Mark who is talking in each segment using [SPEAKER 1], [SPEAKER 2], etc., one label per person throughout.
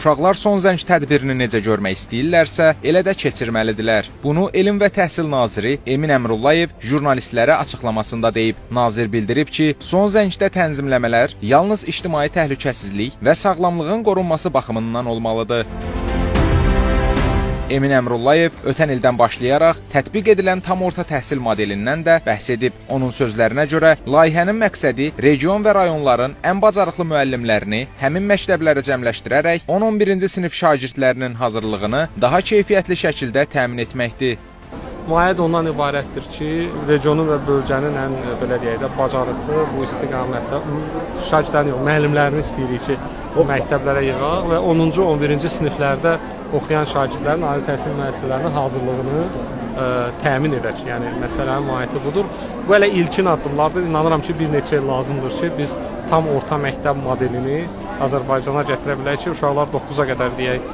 [SPEAKER 1] Uşaqlar son zəng tədbirini necə görmək istəyirlərsə, elə də keçirməlidirlər. Bunu Elm və Təhsil naziri Emin Əmrullayev jurnalistlərə açıqlamasında deyib. Nazir bildirib ki, son zəngdə tənzimləmələr yalnız ictimai təhlükəsizlik və sağlamlığın qorunması baxımından olmalıdır. Emin Əmrullayev ötən ildən başlayaraq tətbiq edilən tam orta təhsil modelindən də bəhs edib. Onun sözlərinə görə, layihənin məqsədi region və rayonların ən bacarıqlı müəllimlərini həmin məktəblərə cəmləşdirərək 10-11-ci sinif şagirdlərinin hazırlığını daha keyfiyyətli şəkildə təmin etməkdir.
[SPEAKER 2] Mahiyyət ondan ibarətdir ki, regionun və bölgənin ən belə deyək də bacarıqlı bu istiqamətdə şagirdlərini yox, müəllimlərini istəyirik ki, məktəblərə yığaq və 10-cu, 11-ci siniflərdə oxuyan şagirdlərin ali təhsil müəssisələrinin hazırlığını təmin edək. Yəni məsələnin mahiyyəti budur. Bu hələ ilkin addımlardır. İnanıram ki, bir neçə il lazımdır ki, biz tam orta məktəb modelini Azərbaycana gətirə bilək ki, uşaqlar 9-a qədər deyək,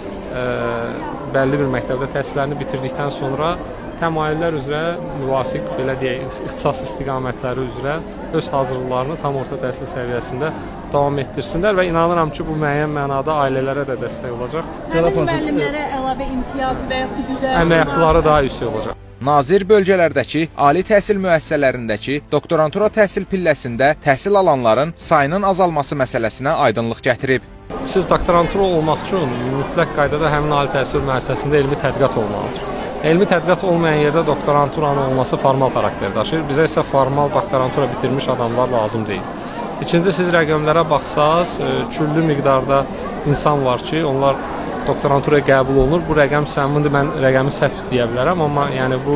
[SPEAKER 2] bəlli bir məktəbdə təhsillərini bitirdikdən sonra təmayüllər üzrə müvafiq, belə deyək, ixtisas istiqamətləri üzrə öz hazırlıqlarını tam orta təhsil səviyyəsində davam etdirsinlər və inanıram ki, bu müəyyən mənada ailələrə də dəstək olacaq.
[SPEAKER 3] Həmin müəllimlərə əlavə imtiyaz və yaxud da güzəşt,
[SPEAKER 2] Əmək haqqları daha yüksək olacaq.
[SPEAKER 1] Nazir bölgələrdəki ali təhsil müəssisələrindəki doktorantura təhsil pilləsində təhsil alanların sayının azalması məsələsinə aydınlıq gətirib.
[SPEAKER 2] Siz doktorantura olmaq üçün mütləq qaydada həmin ali təhsil müəssisəsində elmi tədqiqat olmalıdır. Elmi tədqiqat olmayan yerdə doktoranturanın olması formal xarakter daşıyır. Bizə isə formal doktorantura bitirmiş adamlar lazım deyil. İkinci, siz rəqəmlərə baxsaz, küllü miqdarda insan var ki, onlar doktoranturaya qəbul olunur. Bu rəqəm səmindir, mən rəqəmi səhv deyə bilərəm, amma yəni bu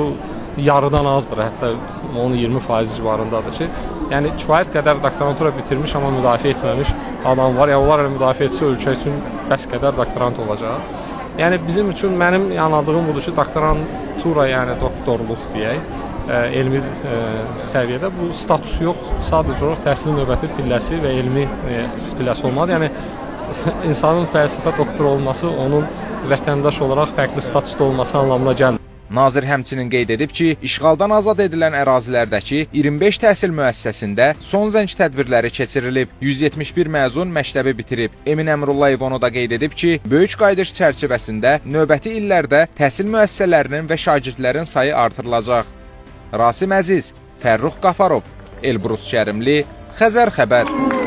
[SPEAKER 2] yarıdan azdır, hətta 10-20% civarındadır ki, yəni kifayət qədər doktorantura bitirmiş, amma müdafiə etməmiş adam var. Yəni onlar elə müdafiə etsə ölkə üçün bəs qədər doktorant olacaq. Yəni bizim üçün mənim anladığım budur ki, doktorantura, yəni doktorluq deyək, elmi səviyyədə bu status yox, sadəcə olaraq təhsilin növbəti pilləsi və elmi pilləsi olmalıdır. Yəni insanın fəlsəfə doktoru olması onun vətəndaş olaraq fərqli statusda olması anlamına gəlmir.
[SPEAKER 1] Nazir həmçinin qeyd edib ki, işğaldan azad edilən ərazilərdəki 25 təhsil müəssisəsində son zəng tədbirləri keçirilib, 171 məzun məktəbi bitirib. Emin Əmrullayev onu da qeyd edib ki, böyük qayıdış çərçivəsində növbəti illərdə təhsil müəssisələrinin və şagirdlərin sayı artırılacaq. Rasim Əziz, Fərrux Qafarov, Elbrus Kərimli, Xəzər xəbər.